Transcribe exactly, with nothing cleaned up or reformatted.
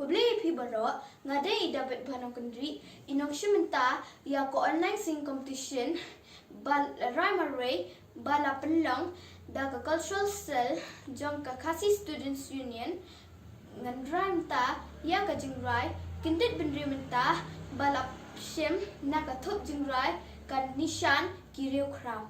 Khublei ïa phi baroh, nga dei i David Bhanokynrih, i nongshim bynta ïa ka online singing competition ba la rai marwei ba la pynlong da ka Cultural Cell jong ka Khasi Students Union. Ngan rai mynta ïa ka jingrai kyndit bynriew mynta ba la shim na ka thup jingrai Ka Nishan Ki Riewkhraw.